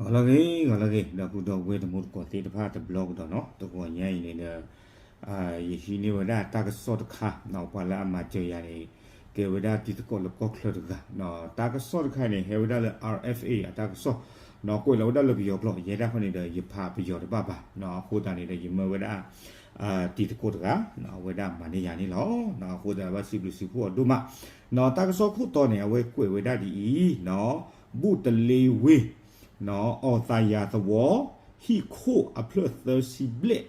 ဂီၤလၢအဂ့ၤ ဂီၤလၢအဂ့ၤ ဒီပုၢ်ဒီဝဲၢ်တံၤသကိးသ့ၣ်တဖၣ်တဘျီကဒီးနီၤ, တဂီၤညါအံၤန့ၣ်ဒီး ယဟံးန့ၢ်ဝဲဒၣ်တၢ်ကစီၣ်တခါနီၤ, ပှၤလၢအမၤစၢၤယၤန့ၣ် ကဲဝဲဒၣ်တံၤသကိးလၢကီၢ်ချၢတဂၤ, တၢ်ကစီၣ်တခါန့ၣ် ဟဲဝဲဒၣ်လၢ R F A အတၢ်ကစီၣ်နီၤ, ကွဲးလီၤဝဲဒၣ်လၢပယီၤကျိာ်, ယဲဒၣ်ဃီန့ၣ်ဒီး ယဖးပယီၤတဘၣ်ဘၣ်နီၤ, အဃိသတးန့ၣ်ဒီး ယမၢဝဲဒၣ် တံၤသကိးတဂၤ အဝဲဒၣ်မၤန့ၢ်ယၤန့ၣ်လီၤ. အဃိသတးဘၣ်စံးဘျုးစံးဖှိၣ်အီၤဒိၣ်မးနီၤ, တၢ်ကစီၣ်ခိၣ်တီန့ၣ် အဝဲကွဲးဝဲဒၣ်ဒ်အံၤနီၤ, ဘူၣ်တလ့ဝ့ၢ် အီၣ်သးယၤသဝီ ဟံၣ်ခိၣ်အဖျၢၣ်သၢဆံဘျဲၣ်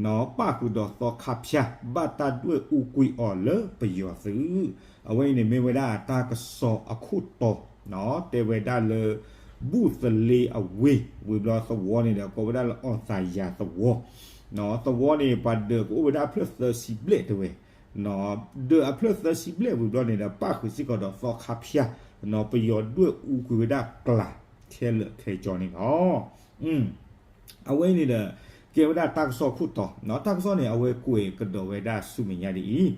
နီၤ, ပၣ်ဃုာ်ဒီးသီခါဖၠါ ဘၣ်တၢ်ဒွဲၣ်အူကွံာ်အီၤလၢပယီၤသုး, အဝဲအံၤန့ၣ်မ့ၢ်ဝဲဒၣ်တၢ်ကစီၣ်အခိၣ်တီနီၤ, တဲဝဲဒၣ်လၢ ဘူၣ်တလ့အဝ့ၢ် ဝံၤဘျီသဝီန့ၣ်ဒီး ကိးဝဲဒၣ်လၢအီၣ်သးယၤသဝီ သဝီန့ၣ် ပှၤဒၢးကအိၣ်ဝဲဒၣ်အဖျၢၣ်သၢဆံဘျဲၣ်တဲဝဲ, ဒၢးအဖျၢၣ်သၢဆံဘျဲၣ်ဝံၤဘျီန့ၣ်ဒီး ပၣ်ဃုာ်စ့ၢ်ကီးဒီးသီခါဖၠါနီၤ, ပယီၤဒွဲၣ်အူကွံာ်ဝဲဒၣ်ကျး ခဲလၢာ်ခဲဆ့န့ၣ်လီၤ. အဝဲအံၤန့ၣ်ဒီး ကဲဝဲဒၣ်တၢ်ကစီၣ်ခိၣ်တီနီၤ, တၢ်ကစီၣ်န့ၣ် အဝဲကွဲးကဒီးဝဲဒၣ်ဆူမဲာ်ညါဒ်အံၤ,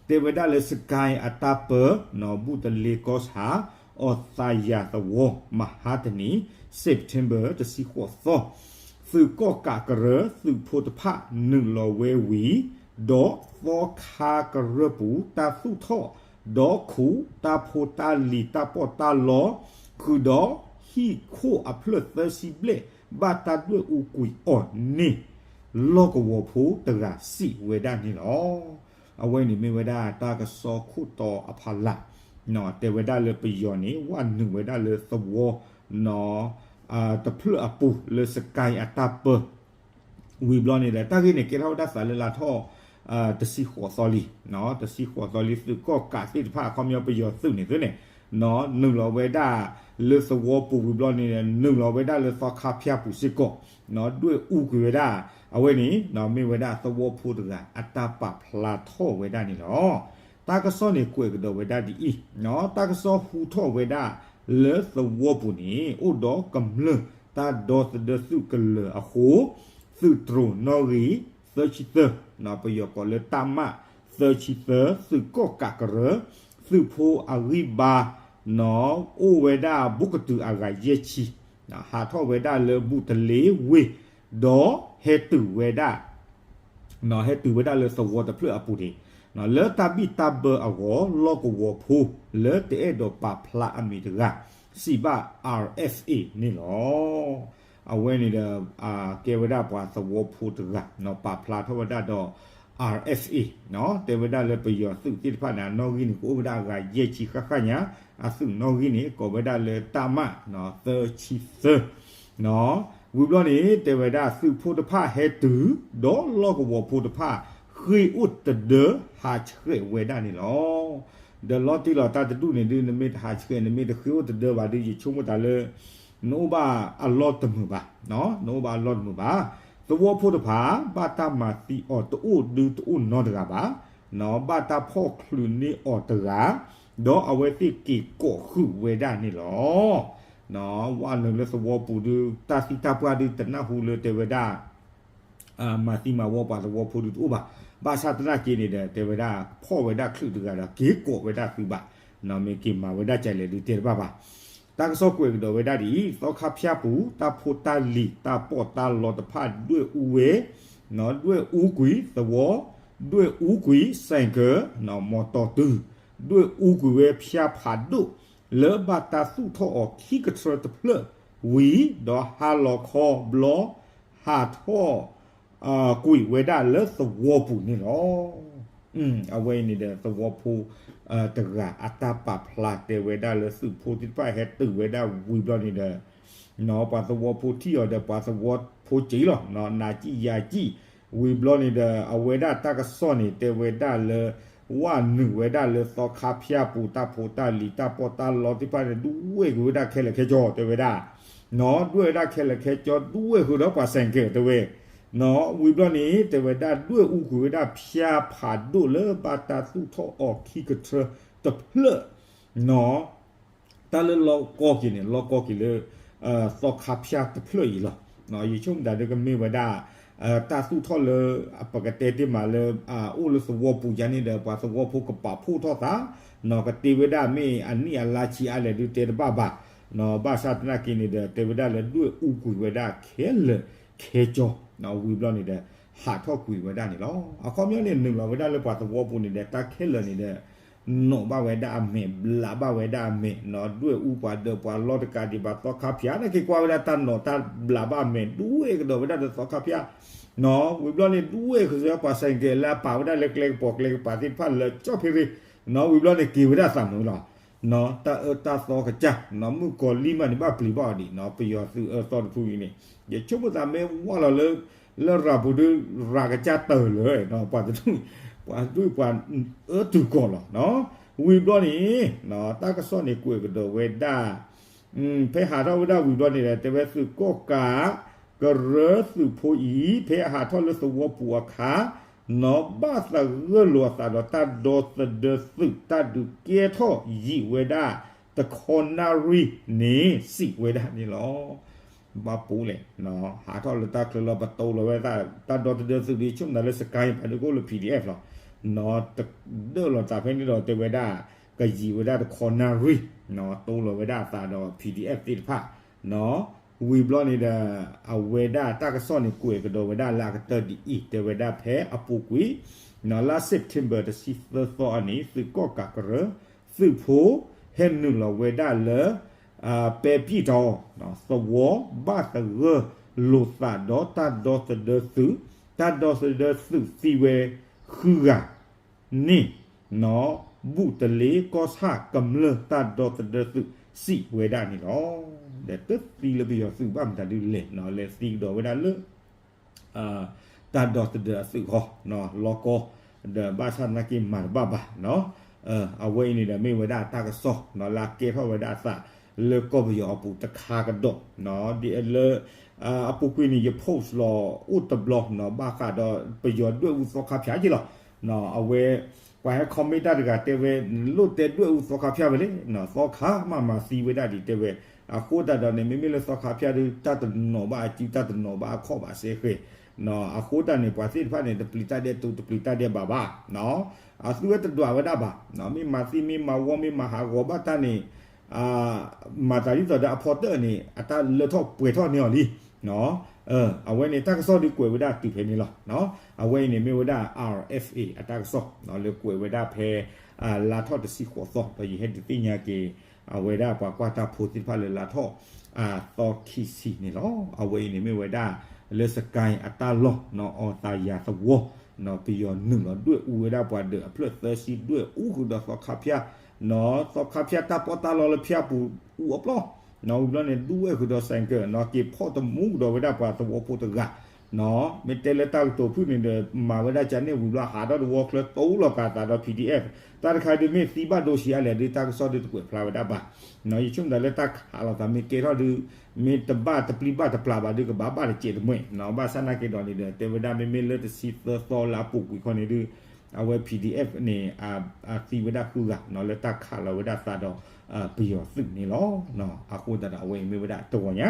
တဲဝဲဒၣ်လၢ စကဲအတၢ်ပၢ နီၤ, ဘူၣ်တလ့ကီၢ်ဆၣ် အီၣ်သးယၤသဝီ မဟါတနံၤ September တဆံဃိးသီ, သုးကီၣ်ကးကရၢ သုးဖိတဖၣ် နုာ်လီၤဝဲဝံၤ ဒီးသီခါကရၢပူၤ တၢ်သူၣ်ထီၣ် ဒီးခူၣ် တၢ်ဖိတၢ်လံၤ တၢ်ပီးတၢ်လီ ဃုာ်ဒီးဟံၣ်ခိၣ်အဖျၢၣ်သၢဆံဘျဲၣ် ဘၣ်တၢ်ဒွဲၣ်အူကွံာ်အီၤန့ၣ် လီၢ်ကဝီၤဖိတဂၤစံးဝဲဒၣ်န့ၣ်လီၤ. အဝဲန့ၣ်မ့ၢ်ဝဲဒၣ်တၢ်ကစီၣ်ခိၣ်တီအဖီလာ်, တဲဝဲဒၣ်လၢပယီၤန့ၣ် ဝဲနုာ်ဝဲဒၣ်လၢသဝီနီၤ တဖျၢၣ်အပူၤလၢ စကဲအတၢ်ပၢ ဝံၤဘျီန့ၣ်ဒီး တၢ်ဂ့ၢ်န့ၣ် ကဲထီၣ်ဝဲဒၣ်သးလၢလါထီၣ် တဆံဃိးသီလံ, တဆံဃိးသီလံ သုးကီၣ်ကးသ့ၣ်တဖၣ် အခီပညီပယီၤသုးန့ၣ်သ့န့ၣ် နုာ်လီၤဝဲဒၣ်လၢသဝီပူၤဝံၤဘျီန့ၣ် နုာ်လီၤဝဲဒၣ်လၢသီခါဖၠါပူၤစ့ၢ်ကီး, ဒွဲၣ်အူကွံာ်ဝဲဒၣ်, အဝဲန့ၣ် မ့ၢ်ဝဲဒၣ်သဝီဖိတဂၤအတၢ်ပာ်ဖျါထီၣ်ဝဲဒၣ်န့ၣ်လီၤ. တၢ်ကစီၣ်န့ၣ်ကွဲးကဒီးဝဲဒၣ်ဒ်အံၤ, တၢ်ကစီၣ်ဟူထီၣ်ဝဲဒၣ်လၢသဝီပူၤန့ၣ် အိၣ်ဒီးကမျၢၢ်တၢ်ဒီသဒၢသုးကလၢၤအဃိ သုးတြိၤနီၣ်ဂံၢ် သၢဆံသၢ, ပယီၤကိးလၢ တပ်မ သၢဆံသၢ သုးကီၣ်ကးကရၢ သုးဖိအဂံၢ်ဘါ နီၤ အိၣ်ဝဲဒၣ်ဘူးကတုၤအဂၤယဲၢ်ဆံ, ဟးထီၣ်ဝဲဒၣ်လၢဘူၣ်တလ့ဝ့ၢ် ဒီးဟဲတုၤဝဲဒၣ် ဟဲတုၤဝဲဒၣ်လၢသဝီတဖျၢၣ်အပူၤန့ၣ် လၢတၢ်ဘံၣ်တၢ်ဘၢအဂီၢ် လီၢ်ကဝီၤဖိ လၢတအဲၣ်ဒိးပာ်ဖျါအမံၤတဂၤ စံးဘၣ် R F A န့ၣ်လီၤ. အဝဲန့ၣ်ဒီး ကဲဝဲဒၣ်ပှၤသဝီဖိတဂၤ ပာ်ဖျါထီၣ်ဝဲဒၣ်ဒီး R F A တဲဝဲဒၣ်လၢပယီၤသုးသ့ၣ်တဖၣ်န့ၣ် အနီၣ်ဂံၢ်န့ၣ် ကအိၣ်ဝဲဒၣ်အဂၤယဲၢ်ဆံဃၣ်ဃၣ်ညါ, အသုးနီၣ်ဂံၢ်န့ၣ် ကိးဝဲဒၣ်လၢ တပ်မ သၢဆံသၢ ဝံၤဘျီန့ၣ် တဲဝဲဒၣ်သုးဖိတဖၣ်ဟဲတုၤ ဒီးလီၢ်ကဝီၤဖိတဖၣ် ဃ့ၢ်အိၣ်တဒၢ ဟးဆှဲးဝဲဒၣ်န့ၣ်လီၤ. ဒီးလီၤတံၢ်လီၤတၢ်တဒူၣ်န့ၣ်ဒုး နမ့ၢ်တဟးဆှဲး နမ့ၢ်တဃ့ၢ်အိၣ်တဒၢဘၣ်ဒုး ယဆိကမိၣ်တၢ်လၢ နအိၣ်ဘၣ်အလီၢ်တမုာ်ဘၣ်, နအိၣ်ဘၣ်အလီၢ်တမုာ်ဘၣ်. သဝီဖိတဖၣ် ဘၣ်တၢ်မၤသံအီၤတအိၣ်ဒုတအိၣ်နီတဂၤဘၣ်, ဘၣ်တၢ်ဖီၣ်ချုးန့ၢ်အီၤတဂၤ, ဒီးအဝဲသ့ၣ်က့ၤကိးဃုာ်ဝဲဒၣ်န့ၣ်လီၤ. ဝဲနုာ်လၢသဝီပူၤဒုး တၢ်သံတၢ်ပှၢ်ဒုး တနၢ်ဟူလၢတဲဝဲဒၣ် မၤသံမၤဝီပှၤသဝီဖိဒုးတအိၣ်ဘၣ်. ဘၣ်ဆၣ်သနာ်က့န့ၣ်ဒီး တဲဝဲဒၣ် ဖီၣ်ဝဲဒၣ်ချုးတဂၤဒီး က့ၤကိးဝဲဒၣ်သုးဘၣ်, မ့ၢ်က့ၤမၤဝဲဒၣ်ကလဲၣ်ဒုးတဲတဘၣ်ဘၣ်. တၢ်ကစီၣ်ကွဲးကဒီးဝဲဒၣ်ဒ်အံၤ, သီခါဖၠါပူၤ တၢ်ဖိတၢ်လံၤ တၢ်ပီးတၢ်လီတဖၣ် ဒွဲၣ်အူဝဲ, ဒွဲၣ်အူကွံာ်သဝီ, ဒွဲၣ်အူကွံာ် ဆိုင်ကယ်, မီတီတုၤ, ဒွဲၣ်အူကွံာ်ဝဲဖၠါဖးဒိၣ် လၢဘၣ်တၢ်သူၣ်ထီၣ်အီၤခံကထြၢတဖျၢၣ်ဝံၤ ဒီးဟါလီၤခီဘျီ ဟးထီၣ် ကွံာ်ဝဲဒၣ်လၢသဝီပူၤန့ၣ်လီၤ. အဝဲအံၤန့ၣ်ဒီး သဝီဖိတဂၤအတၢ်ပာ်ဖျါတဲဝဲဒၣ်လၢသုးဖိသ့ၣ်တဖၣ်ဟဲတုၤဝဲဒၣ်ဝံၤဘျီန့ၣ်ဒီး ပှၤသဝီဖိထံၣ်အီၤဒီးပှၤသဝီဖိစံးလီၤ, နၤစံၣ်ယၤစံၣ်, ဝံၤဘျီန့ၣ်ဒီး အဝဲဒၣ်တၢ်ကစီၣ်န့ၣ် တဲဝဲဒၣ်လၢ ဝဲနုာ်ဝဲဒၣ်လၢသီခါဖၠါပူၤ တၢ်ဖိတၢ်လံၤ တၢ်ပီးတၢ်လီသ့ၣ်တဖၣ်န့ၣ် ဒွဲၣ်ကွံာ်ဝဲဒၣ်ခဲလၢာ်ခဲဆ့ တဲဝဲဒၣ် ဒွဲၣ်ဝဲဒၣ်ခဲလၢာ်ခဲဆ့ ဒွဲၣ်ဃုာ်ဒီးပှၤဆိုင်ကယ် တဲဝဲ, ဝံၤဘျီန့ၣ် တဲဝဲဒၣ် ဒွဲၣ်အူကွံာ်ဝဲဒၣ်ဖၠါဖးဒိၣ်လၢဘၣ်တၢ်သူၣ်ထီၣ်အီၤခံကထြၢတဖျၢၣ် တၢ်လၢလီကီက့ၤန့ၣ် လီကီက့ၤလၢ သီခါဖၠါတဖျၢၣ်အံၤလီၤ. ယဆိကမိၣ်တၢ်ဒုးကမ့ၢ်ဝဲဒၣ် တၢ်သူၣ်ထီၣ်လၢ ပကတဲတ့ၢ်မးလၢ အိၣ်လၢသဝီပူၤယါန့ၣ်ဒီး ပှၤသဝီဖိကပာ်ဖှိၣ်ထီၣ်သး ကတ့ဝဲဒၣ်မ့ၢ်အနံၣ်အလါဆံးအါလဲၣ်ဒုးတဲတဘၣ်ဘၣ် ဘၣ်ဆၣ်သနာ်က့န့ၣ်ဒီး တဲဝဲဒၣ်လၢဒွဲၣ်အူကွံာ်ဝဲဒၣ်ခဲလၢာ်ခဲကၠီ, ဝံၤဘျီန့ၣ်ဒီး ဟးထီၣ်ကွံာ်ဝဲဒၣ်န့ၣ်လီၤ. အခီပညီန့ၣ် နုာ်လီၤဝဲဒၣ်လၢပှၤသဝီပူၤန့ၣ်ဒီး တၢ်ခဲလၢာ်န့ၣ်ဒီး နီၣ်ဘၣ်ဝဲဒၣ်အမဲာ် ဘျးဘၣ်ဝဲဒၣ်အမဲာ်, ဒွဲၣ်အူပှၤဒၢးပှၤလီတကးဒံးဘၣ်သီခါဖၠး နာ်က့ၤကွၢ်ဝဲဒၣ်တၢ်နီၣ်တၢ်ဘျးဘၣ်အမဲာ် ဒွဲၣ်ကဒီးဝဲဒၣ်ဒီးသီခါဖၠး ဝံၤဘျီန့ၣ် ဒွဲၣ်ကစၢ်ပှၤစဲးကဲးလၢအပာ်ဝဲဒၣ်လၢကျဲကပီၤကျဲကပၤသ့ၣ်တဖၣ်လၢကၠီၣ်ဖ့ရ့, ဝံၤဘျီန့ၣ်က့ၤဝဲဒၣ်သးမုာ်လီၤ. တၢ်အၢတၢ်သီကစၢ် မုၣ်ကီၤလံၢ်မးန့ၣ် ဘၣ်ပျံၤဘၣ်အီၤဒံး ပယီၤသုးအၢသီတဖုအံၤန့ၣ် ယဆိကမိၣ်သးမ့ၢ်ဝဲလီၤလၢ လၢရၤပူၤဒုး ရၤကစၢ်တၢၢ်လၢ ပှၤတဒူၣ် ပှၤဒူၣ်ပှၤအၢတုၤကီၢ်လီၤ. ဝံၤဘျီန့ၣ် တၢ်ကစီၣ်န့ၣ်ကွဲးကဒီးဝဲဒၣ် ဖဲဟးထီၣ်ဝဲဒၣ်ဝံၤဘျီန့ၣ်ဒီး တဲဝဲသုးကီၣ်ကး ကရၢသုးဖိအံၤ ဖဲအဟးထီၣ်လၢသဝီပူၤအခါ နီၣ်ဘၣ်သဂၢၢ်လိာ်အသးဒီးတၢ်ဒီသဒၢသုး တၢ်ဒုးကဲထီၣ်ယံာ်ဝဲဒၣ်တခီနၣ်ရံၣ်န့ၣ် စံးဝဲဒၣ်န့ၣ်လီၤ. ဘၣ်ပူၤလဲၣ် ဟးထီၣ်လၢတၢ်ချၢလီၤ ပတိလီၤဝဲဒၣ် တၢ်ဒီသဒၢသုးဒ်ဆိကမိၣ်လၢ စကဲ ပှၤဒုးကိးလၢ ပီၣ်ဒံးအဲၣ်လီၤ. နီၣ်တဒၢၣ်လီၤသးဖဲန့ၣ်ဒီးတဲဝဲဒၣ် ကယံာ်ဝဲဒၣ်တခီနၣ်ရံၣ် တိလီၤဝဲဒၣ်အသးဒီး ပီၣ်ဒံးအဲၣ်သ့ၣ်တဖၣ် ဝံၤဘျီန့ၣ်ဒီး အဝဲဒၣ်တၢ်ကစီၣ်န့ၣ်ကွဲးကဒီးဝဲဒၣ်လၢအကတၢၢ်ဒ်အံၤ တဲဝဲဒၣ်ဖဲအပူၤကွံာ် လါ September တဆံသၢသီအနံၤ သုးကီၣ်ကးကရၢ သုးဖိ ဟဲနုာ်လီၤဝဲဒၣ်လၢ ပဲပံၣ်တီ သဝီ ဘၣ်သဂၢၢ်လိာ်သးဒီးတၢ်ဒီသဒၢသုး တၢ်ဒီသဒၢသုးသံဝဲဃုဂၤန့ၣ် နီၣ်ဘူၣ်တလ့ကီၢ်ဆၣ်ကမျၢၢ်တၢ်ဒီသဒၢသုးစံးဝဲဒၣ်န့ၣ်လီၤ. ဒီးတသံလၢပယီၤသုးဘၣ်မတၤဒုလဲၣ် လဲၤသံကဒီးဝဲဒၣ်လၢ တၢ်ဒီသဒၢအသုးဃီ လီၤကီ ဒီးဘၣ်ဆၣ်သနာ်က့မၤတဘၣ်ဘၣ် အဝဲအံၤန့ၣ်ဒီးမ့ၢ်ဝဲဒၣ်တၢ်ကစီၣ် လၢအကဲထီၣ်ဝဲဒၣ်အသး လၢကီၢ်ပယီၤအပူၤတခါကဒီး ဒ်လၢ အပူၤကွံာ်န့ၣ် ယ post လီၤအိၣ်တဘျီ ဘၣ်ဃးဒီးပယီၤဒွဲၣ်အူသီခါဖၠးက့လီၤ. အဝဲ ပှၤဟဲ comment တၢ်တဂၤတဲဝဲ လိၣ်တဲဒွဲၣ်အူသီခါဖၠးဝဲလဲၣ် သီခါမးမၤသံဝဲဒၣ်ဒံးတဲဝဲ အဃိသတးဒီးန့ၣ် မ့မ့ၢ်လၢသီခါဖၠးဒုး တၢ်တနီၤဘၣ်အစု တၢ်တနီၤဘၣ်အခီၣ်ဘၣ်စဲဃဲၤ အဃိသတးန့ၣ် ပှၤသ့ၣ်တဖၣ်န့ၣ် တပျံၤတၢ်ဒဲးတိၤ တပျံၤတၢ်ဒဲးဘးဘၣ် အသုဝဲတဒွးဝဲဒၣ်ဘၣ် မ့ၢ်မၤသံမ့ၢ်မၤဝီမ့ၢ်မၤဟးဂီၤဘၣ်တၢ်န့ၣ် မၤသးဒ်သိးဒီးအဖီတၢၣ်န့ၣ် အတၢ်လၢထီၣ်ပှဲၤထီၣ်န့ၢ်အီၤလံ အဝဲန့ၣ်တၢ်ကစီၣ်ဒုးကွဲးဝဲဒၣ်တုၤဖဲန့ၣ်လီၤ. အဝဲအံၤန့ၣ်မ့ၢ်ဝဲဒၣ် RFA အတၢ်ကစီၣ် လၢကွဲးဝဲဒၣ်ဖဲ လါထီၣ်တဆံဃိးသီ ဒီးယဟဲဒုးသ့ၣ်ညါက့ၤ အဝဲဒၣ်ပှၤကွၢ်တၢ်ဖိသ့ၣ်တဖၣ်လၢလါထီၣ် သီခံဆံန့ၣ်လီၤ. အဝဲအံၤန့ၣ်မ့ၢ်ဝဲဒၣ် လၢ စကဲ အတၢ်လီၢ် အီသးယၤသဝီ ပယီၤနုာ်လီၤဒွဲၣ်အူဝဲဒၣ်ပှၤဒၢးအဖျၢၣ်သၢဆံ ဒွဲၣ်အူဃုာ်ဒီးသီခါဖၠး သီခါဖၠးတၢ်ပီးတၢ်လီလၢဖၠးပူၤအူအပျီၢ် ဝံၤဘျီန့ၣ် ဒွဲၣ်ဃုာ်ဒီး ဆိုင်ကယ် က့ၤဖီၣ်တမူကဒီးဝဲဒၣ်ပှၤသဝီဖိတဂၤ မ့ၢ်တဲလၢတၢ်ကတိၤဖုၣ်န့ၣ်ဒီး မၤဝဲဒၣ်ကန့ၣ်ဝံၤဘျီ ဟးထီၣ်တဝီချၢ တိလီၤကးသးဒီး PDF တၢ်တခါဒုးမ့ၢ်သံဘၣ်ဒိဆံးအါလဲၣ်ဒုး တၢ်ကစီၣ်ဒုးတကွဲးဖျါဝဲဒၣ်ဘၣ် ယဆိကမိၣ်သးလၢတၢ်ခးလိာ်သးမ့ၢ်ကဲထီၣ်ဒုး မ့ၢ်တဘၣ်တပျံၤဘၣ်တပျၢ်ဘၣ်ဒုး ကဘၣ်ဘၣ်တစဲးတမှဲာ် ဘၣ်ဆၣ်သနာ်က့ဒီးန့ၣ်ဒီး တဲဝဲဒၣ်မ့မ့ၢ်လၢတဆံသၢသီလၢအပူၤကွံာ်ခီန့ၣ်ဒုး အဝဲ PDF န့ၣ် သံဝဲဒၣ်ဃုဂၤ လၢတၢ်ခးလီၤဝဲဒၣ်သးဒီး ပယီၤသုးန့ၣ်လီၤ. အဃိသတးဒီးအဝဲအံၤမ့ၢ်ဝဲဒၣ်တဂီၤညါ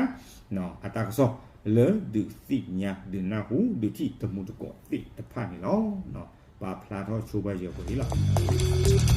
အတၢ်ကစီၣ်လၢဒုးသ့ၣ်ညါဒုးနၢ်ဟူ ဒုးထံၣ်တမူတကိးသ့ၣ်တဖၣ်န့ၣ်လီၤ. ပာ်ဖျါထီၣ်ဆိပာ်စၢၤပှဲၤလီၤ.